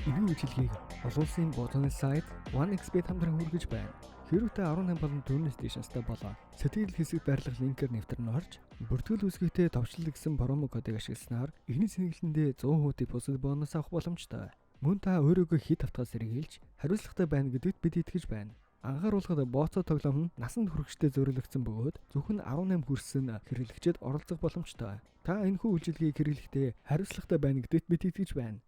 Энэхүү үйлчилгээг олон улсын буудааны сайт 1xBet хамтран хүргэж байна. Хэрвээ та 18 болон 4 stations-тай болоо сэтгэл хэсэгт байрлах линкээр нэвтрэн орж бүртгэл үүсгэхдээ товчлол гэсэн промо кодыг ашигласнаар эхний цэнэглэхэндээ 100% депозит бонус авах боломжтой. Мөн та өөрийгөө хэд тавтахаас сэргийлж хариуцлагатай байна гэдэгт бид итгэж байна. Анхааруулхад бооцоо тоглоом нь насанд хүрэхчдэд зориулагдсан бөгөөд зөвхөн 18 хүрсэн хэрэглэгчид оролцох боломжтой. Та энэхүү үйлчилгээг хэрэглэхдээ хариуцлагатай байна гэдэгт бид итгэж байна.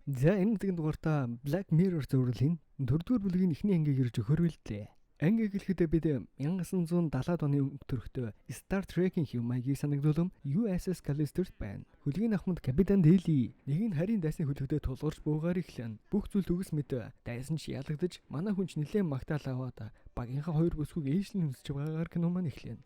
За, энэ нэгэн дугаартаа Black Mirror цувралын 4-р бүлгийн эхний ангийг ирж өгөхөөр бэлтлээ. Анги эхлэхдээ бид 1970-ад оны төрхтөө Star Trek-ийн хэв маягийг санагдуулан USS Callister-т байна. Хөлгийн ахмад капитан Дейли нэг нь харийн дайсны хөлөгдөө тулгарч буугаар эхлэн. Бүх зүйл төгс мэт дайсан ч ялагдаж, манай хүн ч нэлээд магтаал аваад багийнхаа хоёр бүсгүйг ээжлэн хүсэж байгаагаар кино маань эхлэнэ.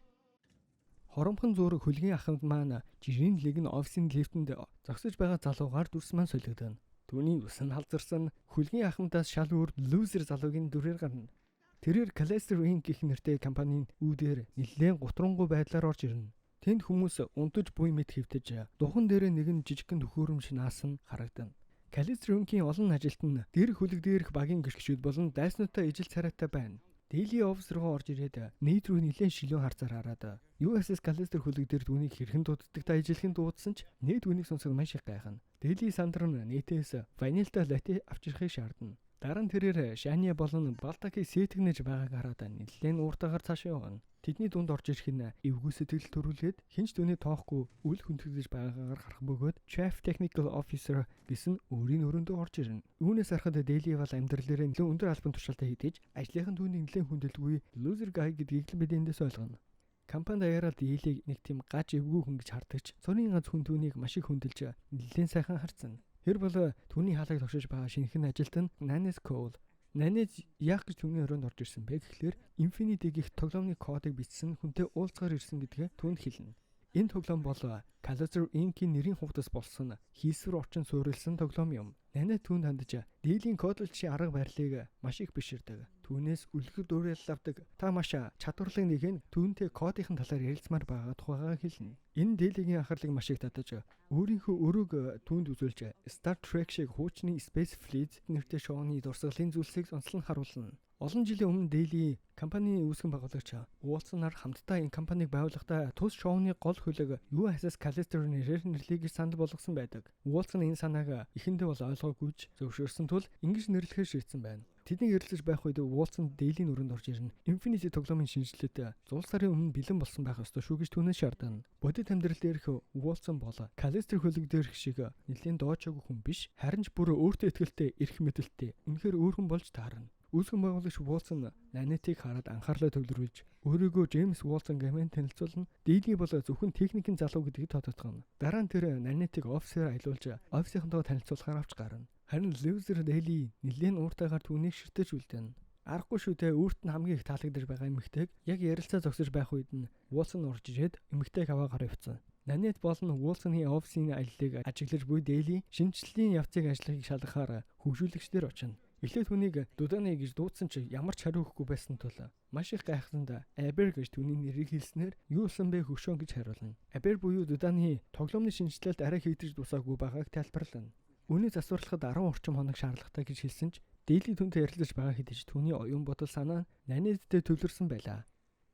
Хоромхон зуур хөлгийн ахмад маань жирийн лиг нь офисын лифтэнд зогсож байгаа залуугаар дүрс маань солигдоно. Түүний үс нь халзарсан, хөлгийн ахмадаас шал өөр loser залуугийн дүрээр гарна. Тэрээр Callister Inc гэх нэртэй компанийн үүдээр нэлээд гутрангүй байдлаар орж ирнэ. Тэнд хүмүүс унтаж буй мэт хэвтэж, духан дээрээ нэгэн жижигхэн төхөөрөмж наасан харагдана. Callister Inc-ийн олон ажилтан дээрх хөлөг дээрх багийн гишүүд болон дайснуудтай ижил царайтай байна. Daily Office руу орж ирээд нийт рүү нэлээд шилүүн харцаар хараад USS Callister хөлөг дээр түүнийг хэрхэн дууддаг та ижилхэн дуудсан ч Нед үүнийг сонсоход маш их гайхна. Daily сандран Нэтээс ванилтай латте авчрахыг шаардна. Дараа нь тэрээр Шания болон Балдакийг сэтгэнэж байгааг хараад нэлээд ууртайгаар цаашаа явна. Тэдний дунд орж ирэх нь эвгүй сэтгэл төрүүлээд хэн ч түүнийг тоохгүй үл хүндэтгэж байгаагаар харах бөгөөд Chief Technical Officer гэсэн өөрийн өрөөндөө орж ирнэ. Үүнээс харахад Daily бол амьдрал дээр нэлээд өндөр албан тушаалтай хэдий ч ажлынх нь түүнийг нэлээд хүндэлгүй loser guy гэдгийг л бид эндээс ойлгоно. Компани даяараа Daily-г нэг тийм гаж эвгүй хүн гэж хардаг ч цорын ганц хүн түүнийг маш их хүндэлж нэлээд сайхан харцсан. Тэр бол түүний хаалгыг тогшиж байгаа шинэхэн ажилтан Nanette Cole. Nanette яах гэж түүний өрөөнд орж ирсэн бэ гэхлээр Infinity гэх тоглоомны кодыг бичсэн хүнтэй уулзгаар ирсэн гэдгээ түүнд хэлнэ. Энэ тоглоом бол Callister Inc-ийн нэрийн хувцас болсон хийсвэр орчин суурилсан тоглоом юм. Nanette түүнд хандаж дийлийн кодлолчийн арга барилыг маш их биширдэг. Түүнээс үлгэр дуурайл авдаг. Та маш чадварлаг нэг нь түүнтэй кодын талаар ярилцмаар байгаа тухайгаа хэлнэ. Энэ Дээлигийн анхаарлыг маш их татаж, өөрийнхөө өрөөг түүнд үзүүлж, Star Trek шиг хуучны Space Fleet нэртэй шоуны дурсгалын зүйлсийг онцлон харуулна. Олон жилийн өмнө Daily компанийн үүсгэн байгуулагч Уолтсонаар хамтдаа энэ компанийг байгуулахдаа тус шоуны гол хөлөг USS Callister нэрээр нэрлэе гэж санал болгосон байдаг. Уолтсон энэ санааг эхэндээ бол ойлгоогүй ч зөвшөөрсөн тул ингэж нэрлэхээр шийдсэн байна. Тэдний ярилцаж байх үед Уолтсон Дейлийн өрөөнд орж ирнэ. Infinity тоглоомын шинэчлэлт зул сарын өмнө бэлэн болсон байх ёстой шүү гэж түүнээс шаардана. Бодит амьдрал дээрх Уолтсон бол Callister хөлөг дээрх шиг нэлээн доочоогүй хүн биш, харин ч бүр өөртөө итгэлтэй, эрх мэдэлтэй, үнэхээр өөр хүн болж таарна. Үүсгэн байгуулагч Уолтсон Нанетыг хараад анхаарлаа төвлөрүүлж, өөрийгөө Джеймс Уолтсон гэмээр танилцуулна. Дейли бол зөвхөн техникийн залуу гэдгийг тодотгоно. Дараа нь тэр Нанетыг офисоор аялуулж, офисынхонтойгоо танилцуулахаар авч гарна. Харин loser Дейли нэлээн ууртайгаар түүнийг ширтэж үлдэнэ. Аргагүй шүү дээ, өөрт нь хамгийн их таалагдаж байгаа эмэгтэйг яг ярилцаа зогсож байх үед нь Уолтсон орж ирээд эмэгтэйг аваа гараа явцсан. Нанет болон Уолтсоны офисын аяллыг ажиглаж буй Дейли шинэчлэлийн явцыг ажиллахыг шалгахаар хөгжүүлэгчдэр очино. Эхлээд түүнийг Дуданы гэж дуудсан ч ямар ч хариу өгөхгүй байсан тул маш их гайхсанд Абер гэж түүний нэрийг хэлснээр юу болсон бэ, хөшөөн гэж хариулна. Абер буюу Дуданы тоглоомны шинэчлэлт арай хийгдэж дуусаагүй байгааг тайлбарлана. Үүнийг засварлахад 10 орчим хоног шаардлагатай гэж хэлсэн ч Дейли түүнтэй ярилцаж байгаа хэдий ч түүний оюун бодол санаа Нанеттэй төвлөрсөн байлаа.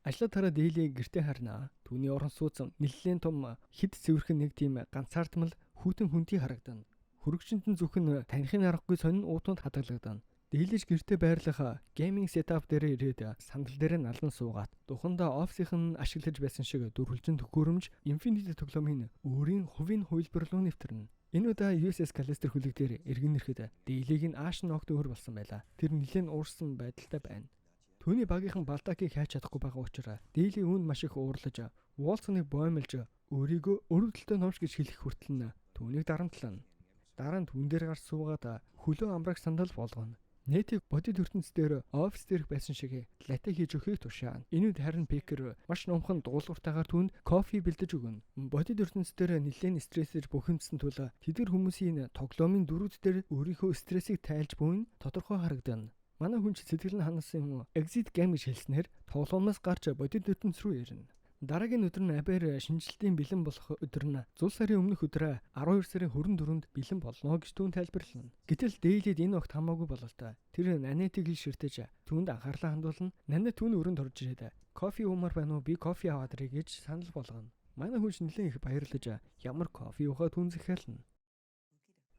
Ажлаа тараа Дейли гэртээ харна. Түүний орон сууц нэлээн том, хэд цэвэрхэн, нэг тийм ганцаардмал хүйтэн хүнтэй харагдана. Хөрөгчөнд нь зөвхөн таних аргагүй сонин уутанд хадгалагдана. Дээлж гэртээ байрлах gaming setup дээр ирээд сандал дээр налан суугаад духандаа офисын нь ашиглаж байсан шиг дөрвөлжин төхөөрөмж Infinity тоглоомын өөрийн хувийн хувилбар руу нэвтэрнэ. Энэ удаа USS Callister хөлөг дээр эргэн ирэхэд Дээлийг нь ааш ногт өөр болсон байлаа. Тэр нэлээд уурсан байдалтай байна. Түүний багийнхан Балдакийг хайж чадахгүй байгаа учраас Дээли үүнд маш их уурлаж, Уолтсоныг боомлж, өөрийгөө өрөвдөлтөй номч гэж хэлэх хүртэл нь түүнийг дарамтлана. Дараа нь түн дээр гарч суугаад хөлөө амрах сандал болгоно. Нэтийг бодит ертөнц дээр офис дээрх байсан шиг латте хийж өгөхийг тушаана. Энэ үед харин Пекер маш номхон дуулууртайгаар түүнд кофе бэлдэж өгнө. Бодит ертөнц дээр нэлээд стрессээр бухимдсан тул тэдгэр хүмүүсийн тоглоомын дүрүүд дээр өөрийнхөө стрессийг тайлж буй нь тодорхой харагдана. Манай хүн ч сэтгэл нь ханасан юм уу? Exit game гэж хэлснээр тоглоомоос гарч бодит ертөнц рүү ирнэ. Дараагийн өдөр нь Абер шинжилтийн бэлэн болох өдөр нь зул сарын өмнөх өдөр 12 сарын 24-нд бэлэн болно гэж түүн тайлбарлана. Гэтэл Дейлид энэ огт хамаагүй бололтой. Тэр Нанетыг ил ширтэж түүнд анхаарлаа хандуулна. Нанет түүний өрөөнд орж ирээд кофе уумар байна уу, би кофе аваад ирье гэж санал болгоно. Манай хүн нэлээд их баярлаж ямар кофе уухаа түүн захиална.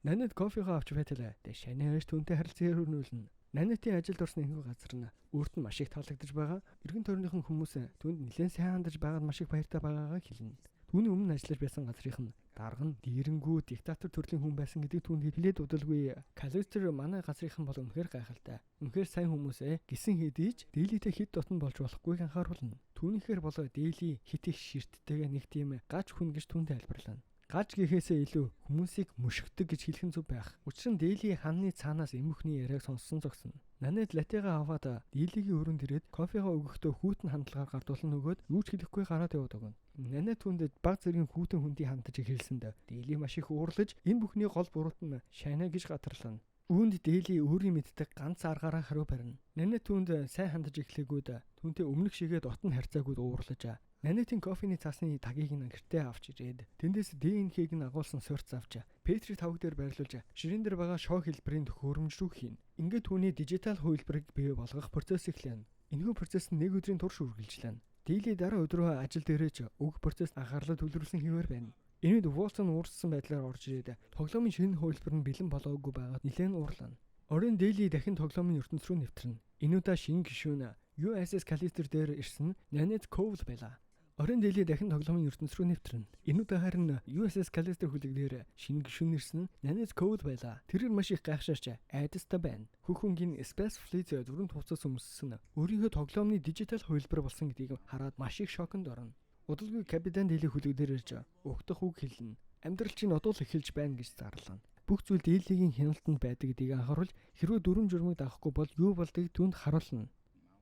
Нанет кофегоо авч байтал шанаа түүнтэй харилцан өрнүүлнэ. Нанетийн ажилд орсон энэхүү газар нь өөрт нь маш их таалагдаж байгаа. Эргэн тойрныхон хүмүүс түүнд нэлээд сайн хандаж байгаад маш их баяртай байгаагаа хэлнэ. Түүний өмнө ажиллаж байсан газрынх нь дарга нь дийрэнгүү диктатор төрлийн хүн байсан гэдгийг түүнд хэлээд удалгүй. Калистер манай газрынхан бол үнэхээр гайхалтай. Үнэхээр сайн хүмүүс гэсэн хэдий ч Дейлитэй хэд дотн болж болохгүйг анхааруулна. Түүнийхээр бол Дейли хит их ширттэйгээ нэг тийм гач хүн гэж түүнд тайлбарлана. Гаж гэхээсээ илүү хүмүүсийг мөшгдөг гэж хэлэх нь зөв байх. Учир нь Дейли ханны цаанаас эмхний яриаг сонссон зогсно. Нанет латегаа аваад Дейлигийн өрөөнд ирээд кофегоо өгөхдөө хүйтэн хандлагаар гардуулан өгөөд юу ч хэлэхгүй гараад яваад өгнө. Нанет түүнд баг зэргийн хүйтэн хүндий хандаж хэлсэнд Дейли маш их уурлаж энэ бүхний гол буруут нь Шана гэж гатарлана. Үүнд Дейли өөрийн мэддэг ганц аргаараа хариу барина. Нанет түүнд сайн хандаж эхлээгүүд түүнтэй өмнөх шигээ дотн харьцаагүйд уурлаж Нанетийн кофений цаасны тагийг нь гэртээ авч ирээд тэндээс ДНХ-г нь агуулсан сорьц авч Петри тавг дээр байрлуулж ширээн дээр байгаа шок хэлбэрийн төхөөрөмж рүү хийнэ. Ингээд түүний дижитал хувилбарыг бий болгох процесс эхлэнэ. Энэхүү процесс нь нэг өдрийн турш үргэлжлэнэ. Дейли дараа өдрөө ажил дээрээ ч өг процесс анхаарлаа төвлөрүүлсэн хэвээр байна. Энэ үед Волсон уурссан байдлаар орж ирээд тоглоомын шинэ хувилбар нь бэлэн болоогүй байгаад нэлээд уурлана. Оройн Дейли дахин тоглоомын ертөнц рүү нэвтрэнэ. Энэ удаа шинэ гишүүн USS Callister дээр ирсэн Нанет Коул байлаа. Оройн Дейли дахин тоглоомын ертөнц рүү нэвтрэнэ. Энэ удаа харин USS Callister хүлэг дээр шинэ гишүүн ирсэн Нанет Коул байлаа. Тэрээр маш их гайхшаарч айдастай байна. Хөх хүнгийн Space Fleet дөрөв хувцас өмссөн өөрийнхөө тоглоомны дижитал хувилбар болсон гэдгийг хараад маш их шоконд орно. Удалгүй капитан Дейли хүлэг дээр ирж угтах үг хэлнэ. Амьдрал чинь одоо л эхэлж байна гэж зарлана. Бүх зүйл Дейлигийн хяналтанд байдаг гэдгийг анхааруул хэрвээ дүрм журмыг дагахгүй бол юу болдгийг түүнд харуулна.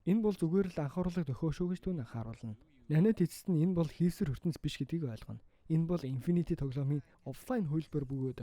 Энэ бол зүгээр л анхааруулга төхөө шүү гэж түүнд анхааруулна. Нанет эцэст нь энэ бол хийсвэр ертөнц биш гэдгийг ойлгоно. Энэ бол Infinity тоглоомын офлайн хувилбар бөгөөд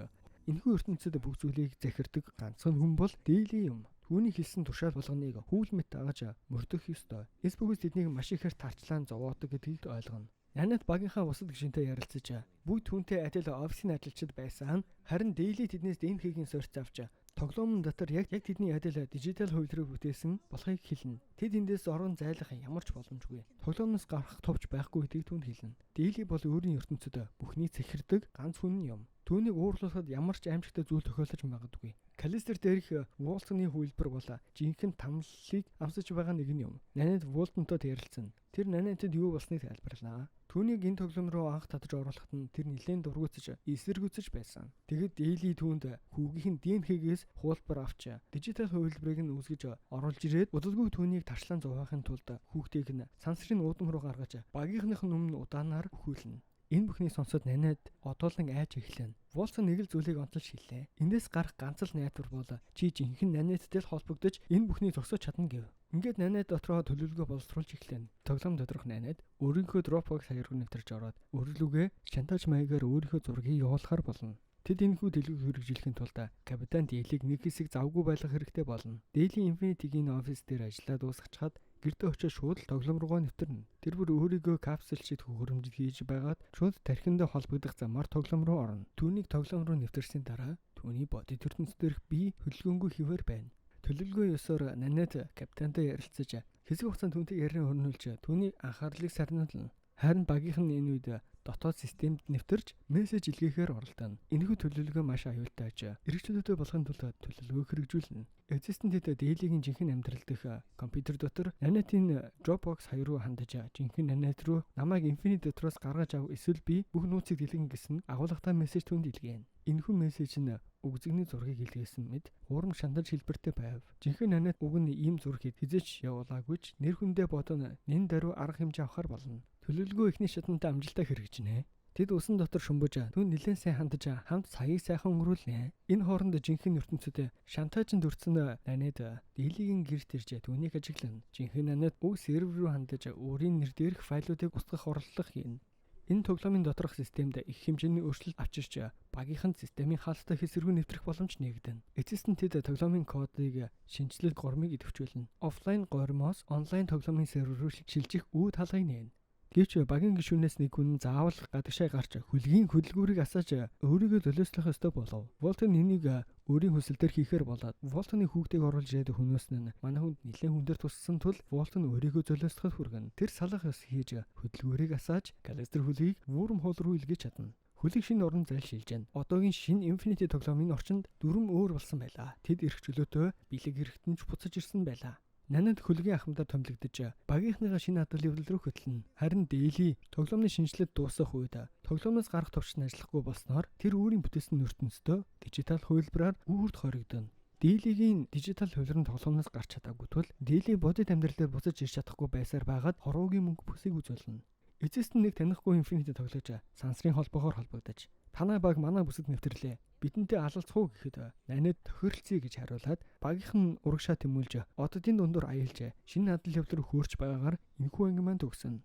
энэхүү ертөнцид бүх зүйлийг захирдаг ганцхан хүн бол Дейли юм. Түүний хэлсэн тушаал болгоныг хүүл мэт дагаж мөрдөх ёстой. Эс бөгөөс тэднийг маш ихээр тарчлаан зовоодог гэдгийг ойлгоно. Нанет багийнхаа бусад гишүүнтэй ярилцаж бүгд түүнтэй адил офисын ажилчид байсан. Харин Дейли тэднээс ДНХ-ийн сорьц авч тоглоом дотор яг тэдний адил дижитал хувилбарыг бүтээсэн болохыг хэлнэ. Тэд эндээс орон зайлах ямар ч боломжгүй. Тоглоомноос гарах товч байхгүй гэдгийг түүнд хэлнэ. Дейли бол өөрийн ертөнцид бүхнийг захирдаг ганц хүн юм. Түүнийг уурлуулахад ямар ч аимшигтай зүйл тохиолдож магадгүй. Калистер дээрх Волтоны хувилбар бол жинхэнэ тамлалыг амсаж байгаа нэг нь юм. Нанет Волтонтой ярилцсан. Тэр Нанетэд юу болсныг тайлбарлаа. Түүнийг энэ тоглоом руу анх татаж оруулахад нь тэр нэлээд дургуутсаж, эсэргүүцэж байсан. Тэгэд Дейли түүнд хүүгийнх нь ДНХ-гээс хуулбар авч дижитал хувилбарыг нь үүсгэж оруулж ирээд удалгүй түүнийг тарчлан зовоохын тулд хүүхдийг нь сансрын уудам руу гаргаж багийнхных нь өмнө удаанаар өхүүлнэ. Энэ бүхнийг сонсоод Нанет одоолон айж эхлэнэ. Волсон нэг л зүйлийг онцолж хэллээ. Эндээс гарах ганц л найдвар бол чи жинхэнэ Нанеттэй л холбогдож энэ бүхнийг зогсоож чадна гэв. Ингээд Нанет дотроо төлөвлөгөө боловсруулж эхлэнэ. Тоглоом доторх Нанет өөрийнхөө Dropbox хаяг руу нэвтэрч ороод өөрлөгөө шантаж маягаар өөрийнхөө зургийг явуулахар болно. Тэд энэхүү дэлгүүр хэрэгжүүлэхийн тулд капитан Дейлиг нэг хэсэг завгүй байх хэрэгтэй болно. Дейли Infinity-гийн офис дээр ажиллаа дуусгачхад гэртээ очиж шууд л тоглоом руугаа нэвтэрнэ. Тэр бүр өөрийгөө капсул шиг хөхөрөмжөд хийж байгаад шууд тархиндаа холбогдох замаар тоглоом руу орно. Түүнийг тоглоом руу нэвтэрсний дараа түүний бодит ертөнц дээрх бие хөдөлгөөнгүй хэвээр байна. Төлөвлөгөө ёсоор Нанет капитантай ярилцаж хэсэг хугацаанд түүнтэй яриан хөрнүүлж түүний анхаарлыг сарниулна. Харин багийнх нь энэ үед дотоод системд нэвтэрч мессеж илгээхээр оролдоно. Энэхүү төлөвлөгөө маш аюултай аж эрх чөлөөтэй болохын тулд төлөвлөгөө хэрэгжүүлнэ. Эцэст нь тэд Дейлигийн жинхэнэ амьдрал дэх компьютер дотор Нанетийн Dropbox хаяг руу хандаж жинхэнэ Нанет руу намайг Infinity дотроос гаргаж ав эсвэл би бүх нууцыг дэлгэн гэсэн агуулгатай мессеж түүнд илгээнэ. Энэхүү мессеж нь үгзэгний зургийг илгээсэн мэд хурам шантаж хэлбэртэй байв. Жинхэнэ Нанет уг нь ийм зураг хэзээ ч явуулаагүй ч нэр хүндээ бодон нэн даруй арга хэмжээ авахар болно. Төлөвлөгөө эхний шатанд амжилттай хэрэгжинэ. Тэд усан дотор шумбаж түүнд нэлээд сайн хандаж хамт цагийг сайхан өнгөрүүлнэ. Энэ хооронд жинхэнэ ертөнцид шантаажинд өртсөн Нанет Дейлигийн гэрт ирж түүнийг ажиглана. Жинхэнэ Нанет уг сервер рүү хандаж өөрийн нэр дээрх файлуудыг устгах оролдлого хийнэ. Энэ тоглоомын доторх системд их хэмжээний өөрчлөлт авчирч багийнхан системийн хаалттай хэсэг рүү нэвтрэх боломж нээгдэнэ. Эцэст нь тэд тоглоомын кодыг шинэчлэл гормыг идэвхжүүлнэ. Офлайн гормоос онлайн тоглоомын сервер рүү шилжих үе талыг нээнэ. Гэвч багийн гишүүнээс нэг хүн заавал гадагшаа гарч хөлгийн хөдөлгүүрийг асааж өөрийгөө золиослох ёстой болов. Волтон энийг өөрийн хүсэл дээр хийхээр болоод Волтоны хүүхдийг оруулж ирээд хөнөөсөн нь манай хүнд нэлээд хүн дээр туссан тул Волтон өөрийгөө золиослоход хүргэнэ. Тэр салах ёс хийж хөдөлгүүрийг асааж Callister хөлгийг Wormhole руу илгээж чадна. Хөлөг шинэ орон зай шилжинэ. Одоогийн шинэ Infinity тоглоомын орчинд дүрэм өөр болсон байлаа. Тэд эрх чөлөөтэй бэлэг хэрэгтэн ч буцаж ирсэн байлаа. Нанад хөлгийн ахмадаар томилогдож багийнхныгаа шинэ хадгал явдал руу хөтлөнө. Харин Дейли тоглоомны шинэчлэлт дуусах үед тоглоомноос гарах товч нь ажиллахгүй болсноор тэр өөрийн бүтээсэн ертөнцийн дижитал хувилбараар үрд хоригдоно. Дейлигийн дижитал хувилбар нь тоглоомноос гарч чадаагүй тул Дейли бодит амьдрал дээр буцаж ирж чадахгүй байсаар байгаад хороогийн мөнгө бүсийг үзүүлнэ. Эцэст нь нэг танихгүй Infinity тоглож сансрын холбоогоор холбогдож танай баг манай бүсэд нэвтрлээ. Бидэнтэй алалцах уу гэхэд нанид тохиролцъё гэж хариулаад багийнх нь урагшаа тэмүүлж оддын дундуур аялж шинэ хадал явдал руу хөөрч байгаагаар энэхүү анги маань төгснө.